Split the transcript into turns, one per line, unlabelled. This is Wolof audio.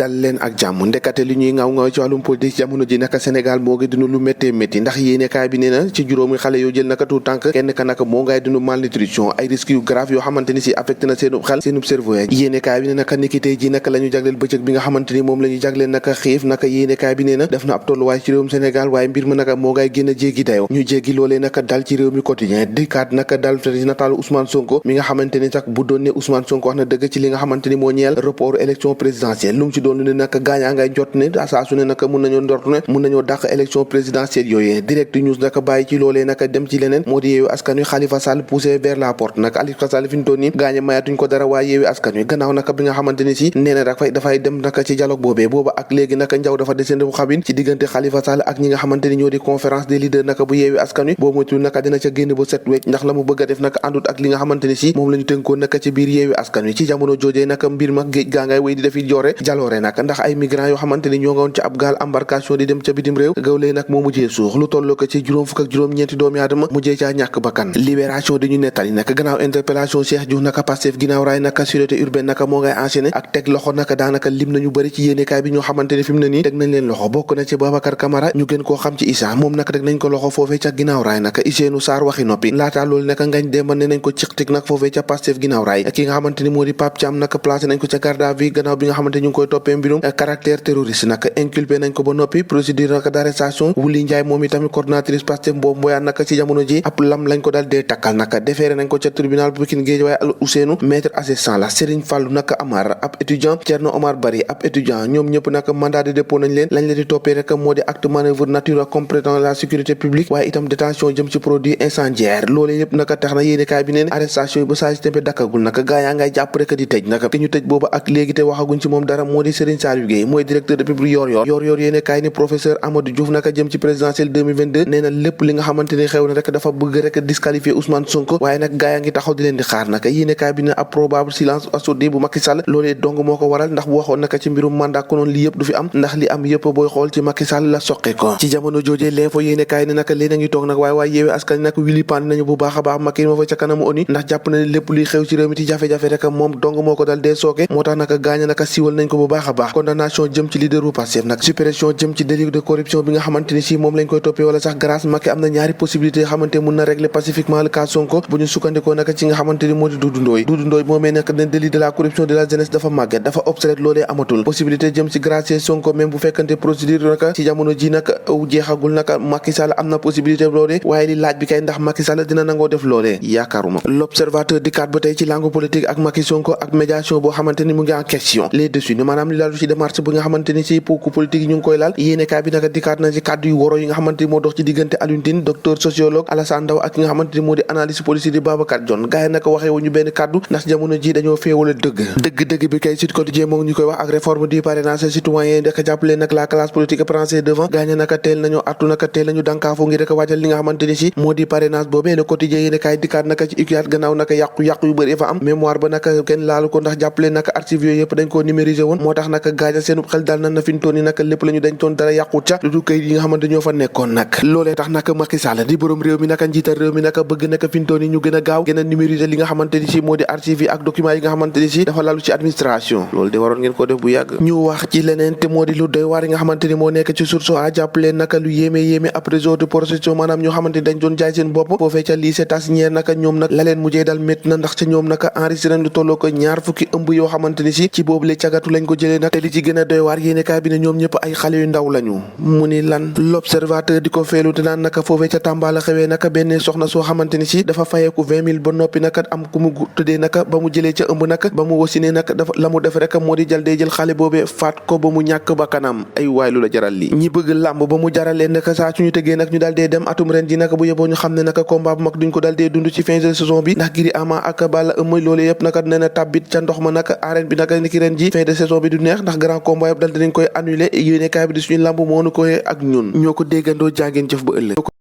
dal leen ak jàmm ndekate li ñuy ngaw ci wàllum politique jamono ji naka Sénégal moo ngi dund lu méttee métti ndax yéenekaay bi nee na ci juróomi xale yoo jël naka tout tànk kenn ka naka moo ngay dund malnutrition ay risques yu grave yoo xamante ni si affecté na seenub xel seenub cerveau yéenekaay bi ne naka niki tey ji naka la ñu jagleel bëccëg bi nga xamante ni moom la ñu jagleel naka xiif naka yéenekaay bi nee na def na ab tolluwaay ci réewum Sénégal waaye mbir ma naka moo ngay génn a jéggi dayo ñu jéggi loolee naka dal ci réew mi quotidien dikkaat naka dal ci nataalu Ousmane Sonko mi nga xamante ni sax bu doon ne Ousmane Sonko wax na dëgg ci li nga xamante ni moo ñeel report élection présidentielle lu mu ci doon ne naka gaañaa ngay jot ne saa su ne naka mun nañoo dàq élection présidentielle yooyee direct news naka bàyyi ci loolee naka dem ci leneen moo di Yewwi Askan Wi Khalifa Sall poussé vers la porte naka Khalifa Sall fi ñu toll nii gaañe mayatuñ ko dara waaye Yewwi Askan Wi gannaaw naka bi nga xamante ni si nee na dafay dem naka ci dialogue boobee booba ak léegi naka njaw dafa desende bu xabin ci diggante Khalifa Sall ak ñi nga xamante ni ñoo di conférence des leaders naka bu Yewwi Askan Wi boobu moytul naka dina ca génn ba set wecc ndax la mu bëgg a def naka àndut ak li nga xamante ni si moom la ñu tënkoon naka ci biir Yewwi Askan Wi ci jamono joojee naka mbir ma géej gaa ngay wéy di defi jaloore nag ndax ay migrants yoo xamante ni ñoo nga woon ci ab gaal embarcation di dem ca bitim réew gawlee nag moo mujjee suux lu toll ko ci juróom fukk ak juróom-ñeenti doomi aadama mujjee caa ñàkk bakkan libération di ñu nettali nag gannaaw interpellation Cheikh Diouf naka Pastef ginnaaw raay naka sûreté urbaine naka moo ngay enchaîné ak teg loxo naka daanaka lim nañu bëri ci yéenekaay bi ñoo xamante ni fi mu ne nii teg nañ leen loxo bokk na ci Babacar Camara ñu gën koo xam ci Issa moom naka teg nañ ko loxo foofee ca ginnaaw raay naka Ousseynou Sarr waxi noppi laataa loolu naka Ngagne Demba ne nañ ko ciqtik nag foofee ca Pastef ginnaaw raay ki nga xamante ni moo di Pape Thiam naka placé nañ ko ca garde à vue gannaaw bi nga xamante ñu ngi koy toppee mbirum caractère terroriste naka inculpé nañ ko ba noppi procédure naka d'arrestation Wuli Ndiaye moom itamit coordinatrice Pastef boobu mboyaan naka ci jamono ji ab lam lañ ko dal dee takkal naka déféré nañ ko ca tribunal bu Pikine Guédiawaye al Ousseynou maître assistant la Serigne Fallou naka Amar ab étudiant Thierno Omar Bari ab étudiant ñoom ñëpp naka mandat de dépôt nañ leen lañ leen di toppee rek moo di acte manœuvre nature compromettant la sécurité publique waaye itam détention jëm ci produit incendiaire loolee yëpp naka tax na yéenekaay bi neen arrestation yi ba saa si tembe dakkagul naka gaayaa ngay jàpp rek di tëj naka ki ñu tëj booba ak léegi te waxaguñ ci moom dara moo di Serigne Saliou Gueye mooy directeur de public yor yéenekaay ni professeur Amadou Diouf naka jëm ci présidentielle 2022 nee na lépp li nga xamante ni xew na rek dafa bëgg rek disqualifier Ousmane Sonko waaye nag gaayaa ngi taxaw di leen di xaar naka yéenekaay bi ne ab probable silence assourdé bu Macky Sall loolee dong moo ko waral ndax bu waxoon naka ci mbirum mandat konoon li yëpp du fi am ndax li am yëpp booy xool ci Macky Sall la soqe ko ci jamono joojee l'info yéenekaay ne naka léena ngi toog nag waaye Yewwi Askan nag wili pand nañu bu baax a baax Macky moo fa ca kanamu ONU ndax jàpp na ne lépp luy xew ci réew mi ci jafe-jafe rek moom dong moo ko dal dee sooke moo tax naka gaaña naka siiwal nañ ko bu baax a baax condamnation jëm ci leader bu Pastef nag suppression jëm ci délit de corruption bi nga xamante ni si moom lañ koy toppee wala sax grâce Macky am na ñaari possibilité yoo xamante mun na régler pacifiquement le cas Sonko bu ñu sukkandikoo naka ci nga xamante ni moo di Doudou Ndoye moomee nag ne délit de la corruption de la jeunesse dafa màgget dafa obsolète loolee amatul possibilité jëm ci gracier Sonko même bu fekkante procédure naka ci jamono ji nag jeexagul naka Macky Sall am na possibilité loolee waaye li laaj bi kay ndax Macky Sall dina nangoo def loolee yaakaaruma l'observateur dikkaat ba tey ci langue politique ak Macky Sonko ak médiation boo xamante ni mu ngi en question les dessus ni maanaam li laalu ci démarche bi nga xamante ni ci pouku politique yi ñu ngi koy laal yéenekaay bi naka dikkaat na ci kàddu yu woro yi nga xamante ni moo dox ci diggante Alioune Tine docteur sociologue Alassane Ndao ak ki nga xamante ni moo di analyse politique di Babacar Dione gars yi naka waxee wuñu benn kàddu ndax jamono ji dañoo féewale dëgg bi kay Sud Quotidien moo ngi ñu koy wax ak réforme du parrainage citoyen daka jàppale nag la classe politique française devant gaañ naka teel nañu artu naka teel nañu dànkaafu ngi rek waajal li nga xamante ni si moo di parrainage boobee Le Quotidien yéenekaay dikkaat naka ci UCAD gannaaw naka yàqu-yàqu yu bëri fa am mémoire ba naka kenn laalu ko ndax jàppale naka archive yooyu yëpp dañ koo numériser woon moo tax naka gaaña seen xel daal na fi ñu toon ni naka lépp la ñu dañ toon dara yàqut ca lu dul kayit yi nga xamante ñoo fa nekkoon nag loolee tax naka Macky Sall di borom réew mi naka njiital réew mi naka bëgg naka fi ñu toon ni ñu gën a gaaw gën a numériser li nga xamante ni si moo di archive yi ak documents yi nga xamante ni si dafa lalu ci administration loolu de waroon ngeen ko def bu yàgg ñu wax ci leneen te moo di lu doy waar yi nga xamante ni moo nekk ci source a jàppale naka lu yéeme après jour de procession maanaam ñoo xamante ni dañ doon jaay seen bopp foofee ca lycée Tassinère naka ñoom nag la leen mujjee dal métti na ndax ca ñoom naka enregistré lu tolloo ko ñaar fukki ëmb yoo xamante ni si ci boobu le cagatu lañ ko jëlee nag te li ci gën a doy waar yéenekaay bi ne ñoom ñëpp ay xale yu ndaw lañu mu ni lan l'observateur di ko feelu te naan naka foofee ca Tamba la xewee naka benn soxna soo xamante ni si dafa fayeeku 20 000 ba noppi naka am ku mu tëddee naka ba mu jëlee ca ëmb naka ba mu wasinee naka dafa la mu def rek moo di jël xale boobee faat ko ba mu ñàkk ba kanam ay waay lu la jaral li ñi bëgg làmb ba mu jaralee naka saa suñu tëggee nag ñu daal dee dem atum ren ji naka bu yeboo ñu xam ne naka combat bu mag duñ ko daal dee dund ci fin de saison bi ndax Gris Ama ak Balla ëmb loolu yëpp naka nee na tabbit ca ndox ma naka arène bi naka ni ki ren ji fin de saison bi du neex ndax grand combat yëpp daal dinañ koy annulé yéenekaay bi di suñu làmb moo nu koy ak ñun ñoo ko déggandoo jàngeen jëf ba ëllëg